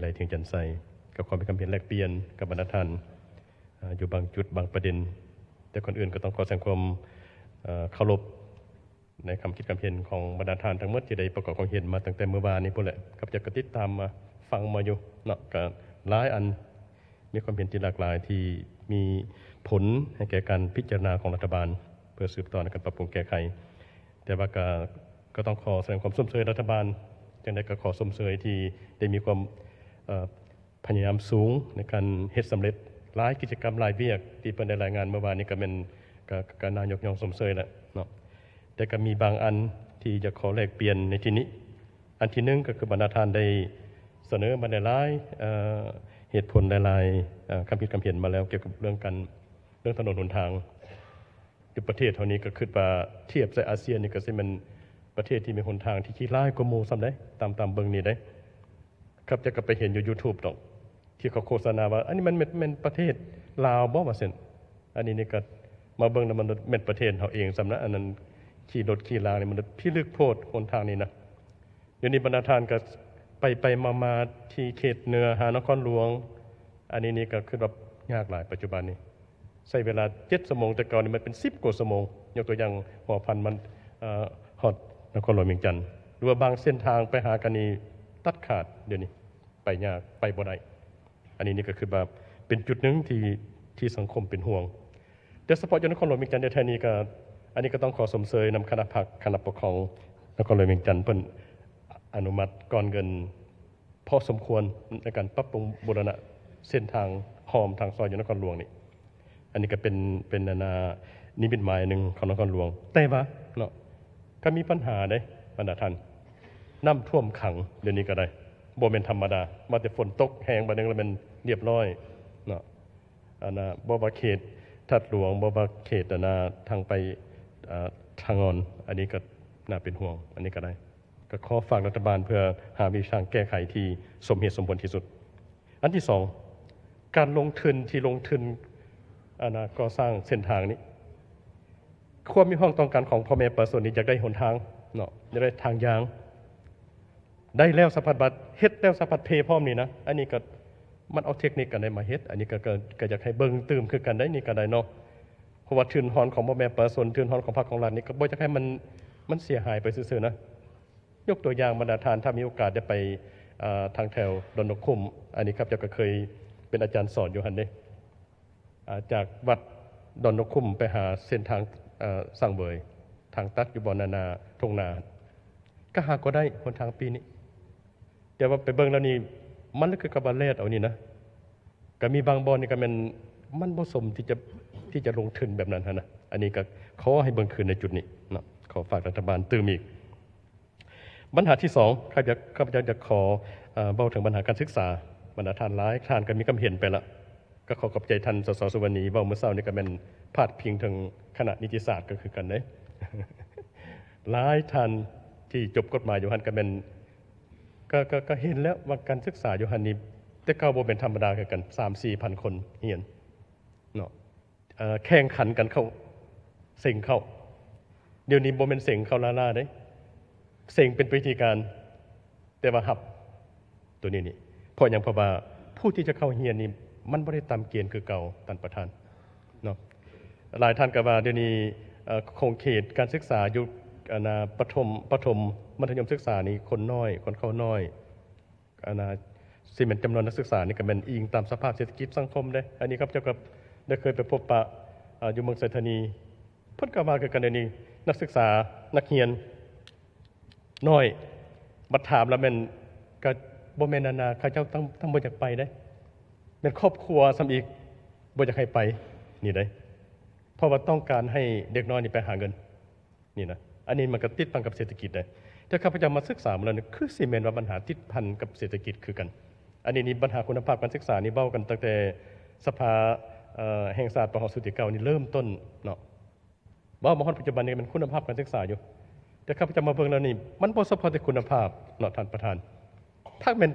ໄຫຼ ເທງຈັນໄຊ ກໍຂໍມີຄຳເຫັນແລກປ່ຽນກັບບັນດາທ່ານ ເອີ ຢູ່ບາງຈຸດບາງປະເດັນ. ແຕ່ກ່ອນອື່ນກໍຕ້ອງຂໍສະແດງຄວາມ ເອີ ເຄົາລົບໃນຄຳຄິດຄຳເຫັນຂອງບັນດາທ່ານທັງໝົດທີ່ໄດ້ປະກອບຄວາມເຫັນມາຕັ້ງແຕ່ມື້ວານນີ້ພຸ້ນແຫຼະ. ຂ້າພະເຈົ້າກໍຕິດຕາມມາຟັງມາຢູ່ເນາະ, ກໍຫຼາຍອັນ ມີຄວາມເຫັນທີ່ຫຼາກຫຼາຍ ທີ່ມີຜົນໃຫ້ແກ່ການພິຈາລະນາຂອງລັດຖະບານ ເພື່ອສືບຕໍ່ໃນການປັບປຸງແກ້ໄຂ. ແຕ່ວ່າກໍ ກໍຕ້ອງຂໍສະແດງຄວາມຊົມເຊີຍລັດຖະບານ, ຈັ່ງໃດກໍຂໍຊົມເຊີຍທີ່ໄດ້ມີຄວາມ ເອີ ພະຍາຍາມສູງໃນການເຮັດສຳເລັດຫຼາຍກິດຈະກຳຫຼາຍວຽກ ທີ່ເພິ່ນໄດ້ລາຍງານເມື່ອວານນີ້ ກໍແມ່ນ ກໍ ກໍໜ້າຍົກຍ້ອງຊົມເຊີຍແຫຼະເນາະ. ແຕ່ກໍມີບາງອັນທີ່ຢາກຂໍແລກປ່ຽນໃນທີ່ນີ້. ອັນທີໜຶ່ງກໍຄືບັນດາທ່ານໄດ້ສະເໜີມາຫຼາຍໆ ເອີ ເຫດຜົນຫຼາຍໆ ເອີ ຄຳຄິດຄຳເຫັນມາແລ້ວ ກ່ຽວກັບເລື່ອງການ ເລື່ອງຖະໜົນຫົນທາງ. ຢູ່ປະເທດເຮົານີ້ກໍຄິດວ່າທຽບໃສ່ອາຊຽນນີ້ກໍຊິແມ່ນປະເທດທີ່ມີຫົນທາງທີ່ຂີ້ຮ້າຍກວ່າໝູ່ຊ້ຳໃດ໋ ຕາມ ຕາມເບິ່ງນີ້ເດ້. ຂ້າພະເຈົ້າກໍໄປເຫັນຢູ່ຢູທູບດອກ ທີ່ເຂົາໂຄສະນາວ່າ ອັນນີ້ມັນແມ່ນ ແມ່ນປະເທດລາວບໍ່ ວ່າຊັ້ນ. ອັນນີ້ນີ້ກໍມາເບິ່ງແລ້ວມັນແມ່ນປະເທດເຮົາເອງຊ້ຳນະ, ອັນນັ້ນຂີ່ລົດຂີ່ລາງນີ້ມັນພິລຶກໂພດ ຫົນທາງນີ້ນະ. ດຽວນີ້ບັນດາທ່ານກໍໄປໆມາໆທີ່ເຂດເໜືອຫານະຄອນຫຼວງ, ອັນນີ້ນີ້ກໍຄືແບບຍາກຫຼາຍປັດຈຸບັນນີ້. ໃຊ້ເວລາເຈັດຊົ່ວໂມງ, ແຕ່ເກົ່ານີ້ມັນເປັນສິບກວ່າຊົ່ວໂມງ. ຍົກຕົວຢ່າງຫົວພັນມັນ ເອີ ຮອດນະຄອນຫຼວງວຽງຈັນ ຫຼືວ່າບາງເສັ້ນທາງໄປຫາກັນນີ້ຕັດຂາດ, ດຽວນີ້ໄປຍາກ, ໄປບໍ່ໄດ້. ອັນນີ້ນີ້ກໍຄືວ່າເປັນຈຸດໜຶ່ງທີ່ ທີ່ສັງຄົມເປັນຫ່ວງ. ແຕ່ສະເພາະຢູ່ນະຄອນຫຼວງວຽງຈັນແທ້ໆນີ້ກໍ ອັນນີ້ກໍຕ້ອງຂໍຊົມເຊີຍນຳຄະນະພັກຄະນະປົກຄອງນະຄອນຫຼວງວຽງຈັນ ເພິ່ນອະນຸມັດກ້ອນເງິນພໍສົມຄວນໃນການປັບປຸງບູລະນະເສັ້ນທາງຮ່ອມທາງຊອຍຢູ່ນະຄອນຫຼວງນີ້. ອັນນີ້ກໍເປັນ ເປັນອັນນ່ານິມິດໝາຍໜຶ່ງຂອງນະຄອນຫຼວງ. ແຕ່ວ່າເນາະ ກໍມີບັນຫາເດ້ບັນດາທ່ານ, ນ້ຳຖ້ວມຂັງດຽວນີ້ກໍໄດ້ ບໍ່ແມ່ນທຳມະດາ, ວ່າແຕ່ຝົນຕົກແຮງບາດໜຶ່ງແລ້ວແມ່ນລຽບຮ້ອຍເນາະ. ອັນນ່າ ບໍ່ວ່າເຂດທາດຫຼວງ, ບໍ່ວ່າເຂດອັນນ່າທາງໄປ ເອີ ທາງງອນ, ອັນນີ້ກໍໜ້າເປັນຫ່ວງ. ອັນນີ້ກໍໄດ້ ກໍຂໍຝາກລັດຖະບານເພື່ອຫາວິທີທາງແກ້ໄຂທີ່ສົມເຫດສົມຜົນທີ່ສຸດ. ອັນທີສອງ ການລົງທຶນທີ່ລົງທຶນ ອັນນ່າ ກໍ່ສ້າງເສັ້ນທາງນີ້ ຄວາມຮຽກຮ້ອງຕ້ອງການຂອງພໍ່ແມ່ປະຊາຊົນນີ້ ຢາກໄດ້ຫົນທາງເນາະ, ຢາກໄດ້ທາງຍ່າງ ໄດ້ແລ້ວສະພັດບາດ ເຮັດແລ້ວສະພັດເພພ້ອມນີ້ນະ. ອັນນີ້ກໍມັນເອົາເທັກນິກອັນໃດມາເຮັດ, ອັນນີ້ກໍ ກໍ ກໍຢາກໃຫ້ເບິ່ງຕື່ມຄືກັນໄດ໋ ນີ້ກໍໄດ້ເນາະ. ເພາະວ່າທຶນຮອນຂອງພໍ່ແມ່ປະຊາຊົນ, ທຶນຮອນຂອງພັກຂອງລັດນີ້ ກໍບໍ່ຢາກໃຫ້ມັນ ມັນເສຍຫາຍໄປຊື່ໆນະ. ຍົກຕົວຢ່າງບັນດາທ່ານ ຖ້າມີໂອກາດໄດ້ໄປ ເອີ ທາງແຖວດອນນົກຂຸ້ມ, ອັນນີ້ຂ້າພະເຈົ້າກໍເຄີຍເປັນອາຈານສອນຢູ່ຫັ້ນເດ້. ອາ ຈາກວັດດອນນົກຂຸ້ມໄປຫາເສັ້ນທາງ ເອີ ສັງເຫວີຍ, ທາງຕັດຢູ່ບ່ອນນານາທົ່ງນາ, ກໍຫາກໍໄດ້ຫົນທາງປີ້ນີ້. ແຕ່ວ່າໄປເບິ່ງແລ້ວນີ້ ມັນຄືກັບວ່າແລດເອົານີ້ນະ, ກໍມີບາງບ່ອນນີ້ກໍແມ່ນມັນບໍ່ສົມທີ່ຈະ ທີ່ຈະລົງທຶນແບບນັ້ນຫັ້ນນະ. ອັນນີ້ກໍຂໍໃຫ້ເບິ່ງຄືນໃນຈຸດນີ້ເນາະ, ຂໍຝາກລັດຖະບານຕື່ມອີກ. ບັນຫາທີສອງ ຂ້າພະເຈົ້າ ຂ້າພະເຈົ້າຢາກຂໍ ເອີ ເວົ້າເຖິງບັນຫາການສຶກສາ. ບັນດາທ່ານຫຼາຍທ່ານກໍມີຄຳເຫັນໄປລະ, ກໍຂໍຂອບໃຈທ່ານ ສສ ສຸວັນນີ ເວົ້າມື້ເຊົ້ານີ້ ກໍແມ່ນພາດພິງເຖິງຄະນະນິຕິສາດກໍຄືກັນເດ້. ຫຼາຍທ່ານທີ່ຈົບກົດໝາຍຢູ່ຫັ້ນ ກໍແມ່ນ ກໍ ກໍ ກໍເຫັນແລ້ວວ່າການສຶກສາຢູ່ຫັ້ນນີ້ ແຕ່ເກົ່າບໍ່ແມ່ນທຳມະດາຄືກັນ, ສາມສີ່ພັນຄົນຮຽນເນາະ. ເອີ ແຂ່ງຂັນກັນເຂົ້າ, ເສັງເຂົ້າ. ດຽວນີ້ບໍ່ແມ່ນເສັງເຂົ້າລ້າໆເດ້, ເສັງເປັນວິທີການ, ແຕ່ວ່າຮັບໂຕນີ້ນີ້. ເພາະຫຍັງ? ເພາະວ່າຜູ້ທີ່ຈະເຂົ້າຮຽນນີ້ ມັນບໍ່ໄດ້ຕາມເກນຄືເກົ່າ, ທ່ານປະທານເນາະ. ຫຼາຍທ່ານກໍວ່າດຽວນີ້ ເອີ ຂົງເຂດການສຶກສາຢູ່ ອັນນ່າ ປະຖົມ ປະຖົມມັດທະຍົມສຶກສານີ້ ຄົນນ້ອຍ, ຄົນເຂົ້ານ້ອຍ. ອັນນ່າ ຊິແມ່ນຈຳນວນນັກສຶກສານີ້ກໍແມ່ນອີງຕາມສະພາບເສດຖະກິດສັງຄົມເດ້. ອັນນີ້ຂ້າພະເຈົ້າກໍໄດ້ເຄີຍໄປພົບປະ ອາ ຢູ່ເມືອງໄຊທານີ, ເພິ່ນກໍວ່າຄືກັນ ດຽວນີ້ນັກສຶກສາ ນັກຮຽນນ້ອຍ, ບັດຖາມແລ້ວແມ່ນ ກໍບໍ່ແມ່ນອັນນ່າ ເຂົາເຈົ້າທັງ ທັງບໍ່ຢາກໄປເດ້, ແມ່ນຄອບຄົວຊ້ຳອີກບໍ່ຢາກໃຫ້ໄປນີ້ເດ້, ເພາະວ່າຕ້ອງການໃຫ້ເດັກນ້ອຍນີ້ໄປຫາເງິນ. ນີ້ນະ ອັນນີ້ມັນກໍຕິດພັນກັບເສດຖະກິດເດ້. ແຕ່ຂ້າພະເຈົ້າມາສຶກສາມາແລ້ວນີ້ ຄືຊິແມ່ນວ່າບັນຫາຕິດພັນກັບເສດຖະກິດຄືກັນ. ອັນນີ້ນີ້ບັນຫາຄຸນນະພາບການສຶກສານີ້ ເວົ້າກັນຕັ້ງແຕ່ສະພາ ເອີ ແຫ່ງຊາດ ປຫ ຊຸດທີເກົ້ານີ້ເລີ່ມຕົ້ນເນາະ, ເວົ້າມາຮອດປັດຈຸບັນນີ້ແມ່ນຄຸນນະພາບການສຶກສາຢູ່. ແຕ່ຂ້າພະເຈົ້າມາເບິ່ງແລ້ວນີ້ ມັນບໍ່ສະເພາະແຕ່ຄຸນນະພາບເນາະ ທ່ານປະທານ, ຖ້າແມ່ນ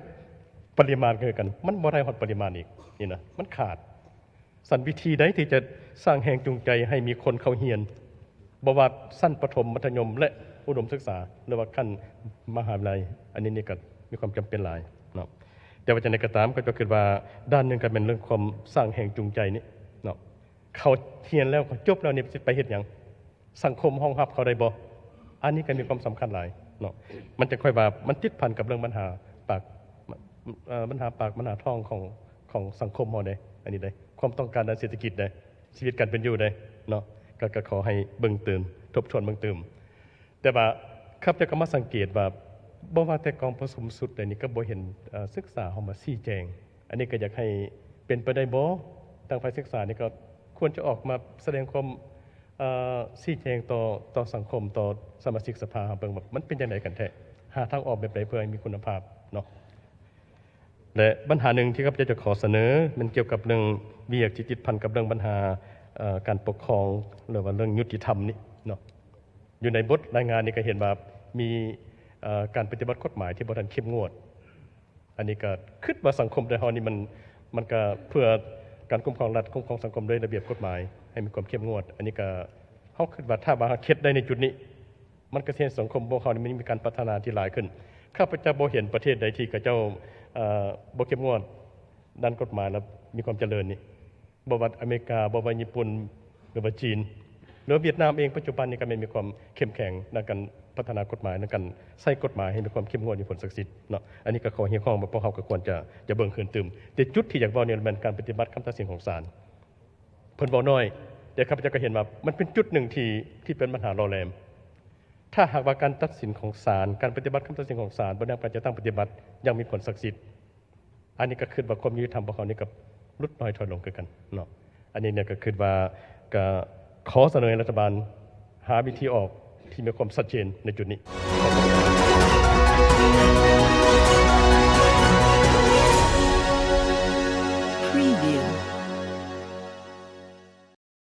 ປະລິມານຄືກັນ ມັນບໍ່ໄດ້ຮອດປະລິມານອີກ ນີ້ນະ ມັນຂາດ. ສັນວິທີໃດທີ່ຈະສ້າງແຮງຈູງໃຈໃຫ້ມີຄົນເຂົ້າຮຽນ ບໍ່ວ່າຊັ້ນປະຖົມ, ມັດທະຍົມ ແລະ ອຸດົມສຶກສາ ຫຼືວ່າຂັ້ນມະຫາວິທະຍາໄລ, ອັນນີ້ນີ້ກໍມີຄວາມຈຳເປັນຫຼາຍເນາະ. ແຕ່ວ່າຈັ່ງໃດກໍຕາມ ຂ້າພະເຈົ້າຄິດວ່າດ້ານໜຶ່ງກໍແມ່ນເລື່ອງຄວາມສ້າງແຮງຈູງໃຈນີ້ເນາະ ເຂົາຮຽນແລ້ວ ເຂົາຈົບແລ້ວນີ້ ຊິໄປເຮັດຫຍັງ? ສັງຄົມຮອງຮັບເຂົາໄດ້ບໍ່? ອັນນີ້ກໍມີຄວາມສຳຄັນຫຼາຍເນາະ ມັນຈະຄ່ອຍວ່າ ມັນຕິດພັນກັບເລື່ອງບັນຫາປາກ ເອີ ບັນຫາປາກ ບັນຫາທ້ອງຂອງ ຂອງສັງຄົມເຮົາເດ້ ອັນນີ້ເດ້ ຄວາມຕ້ອງການດ້ານເສດຖະກິດເດ້ ຊີວິດການເປັນຢູ່ເດ້ເນາະ ກໍ ກໍຂໍໃຫ້ເບິ່ງຕື່ມ ທົບທວນເບິ່ງຕື່ມ. ແຕ່ວ່າຂ້າພະເຈົ້າກໍມາສັງເກດວ່າ ບໍ່ວ່າແຕ່ກອງປະຊຸມຊຸດໃດນີ້ ກໍບໍ່ເຫັນ ເອີ ສຶກສາເຮົາມາຊີ້ແຈງ. ອັນນີ້ກໍຢາກໃຫ້ເປັນໄປໄດ້ບໍ່? ທາງຝ່າຍສຶກສານີ້ກໍຄວນຈະອອກມາສະແດງຄວາມ ເອີ ຊີ້ແຈງຕໍ່ ຕໍ່ສັງຄົມ ຕໍ່ສະມາຊິກສະພາເຮົາເບິ່ງວ່າມັນເປັນຈັ່ງໃດກັນແທ້? ຫາທາງອອກແບບໃດເພື່ອໃຫ້ມີຄຸນນະພາບເນາະ? ແລະ ບັນຫາໜຶ່ງທີ່ຂ້າພະເຈົ້າຈະຂໍສະເໜີ ແມ່ນກ່ຽວກັບເລື່ອງວຽກທີ່ຕິດພັນກັບເລື່ອງບັນຫາ ເອີ ການປົກຄອງ ຫຼືວ່າເລື່ອງຍຸຕິທຳນີ້ເນາະ. ຢູ່ໃນບົດລາຍງານນີ້ກໍເຫັນວ່າມີ ເອີ ການປະຕິບັດກົດໝາຍທີ່ບໍ່ທັນເຂັ້ມງວດ. ອັນນີ້ກໍຄິດວ່າສັງຄົມໄທເຮົານີ້ມັນ ມັນກໍເພື່ອການຄຸ້ມຄອງລັດ ຄຸ້ມຄອງສັງຄົມໂດຍລະບຽບກົດໝາຍໃຫ້ມີຄວາມເຂັ້ມງວດ. ອັນນີ້ກໍ ເຮົາຄິດວ່າຖ້າວ່າເຮັດໄດ້ໃນຈຸດນີ້ ມັນກໍເຮັດໃຫ້ສັງຄົມພວກເຮົານີ້ມັນມີການພັດທະນາທີ່ຫຼາຍຂຶ້ນ. ຂ້າພະເຈົ້າບໍ່ເຫັນປະເທດໃດທີ່ເຂົາເຈົ້າ ເອີ ບໍ່ເຂັ້ມງວດດ້ານກົດໝາຍ ແລະ ມີຄວາມຈະເລີນນີ້ ບໍ່ວ່າອາເມລິກາ ບໍ່ວ່າຍີ່ປຸ່ນ ຫຼືວ່າຈີນ ຫຼືຫວຽດນາມເອງ ປັດຈຸບັນນີ້ກໍແມ່ນມີຄວາມເຂັ້ມແຂງໃນການພັດທະນາກົດໝາຍ ໃນການໃຊ້ກົດໝາຍໃຫ້ມີຄວາມເຂັ້ມງວດ ມີຜົນສັກສິດເນາະ. ອັນນີ້ກໍຂໍຮຽກຮ້ອງວ່າພວກເຮົາກໍຄວນຈະ ຈະເບິ່ງຄືນຕື່ມ. ແຕ່ຈຸດທີ່ຢາກເວົ້ານີ້ແມ່ນການປະຕິບັດຄຳຕັດສິນຂອງສານ. ເພິ່ນເວົ້າໜ້ອຍ ແຕ່ຂ້າພະເຈົ້າກໍເຫັນວ່າມັນເປັນຈຸດໜຶ່ງທີ່ ທີ່ເປັນບັນຫາຫຼໍ່ແຫຼມ. ຖ້າຫາກວ່າການຕັດສິນຂອງສານ ການປະຕິບັດຄຳຕັດສິນຂອງສານ ບໍ່ໄດ້ຮັບການຈັດຕັ້ງປະຕິບັດຢ່າງມີຜົນສັກສິດ ອັນນີ້ກໍຄິດວ່າຄວາມຍຸຕິທຳຂອງເຮົານີ້ກໍຫຼຸດນ້ອຍຖອຍລົງຄືກັນເນາະ. ອັນນີ້ນີ້ກໍຄິດວ່າ ກໍຂໍສະເໜີໃຫ້ລັດຖະບານຫາວິທີອອກທີ່ມີຄວາມຊັດເຈນໃນຈຸດນີ້.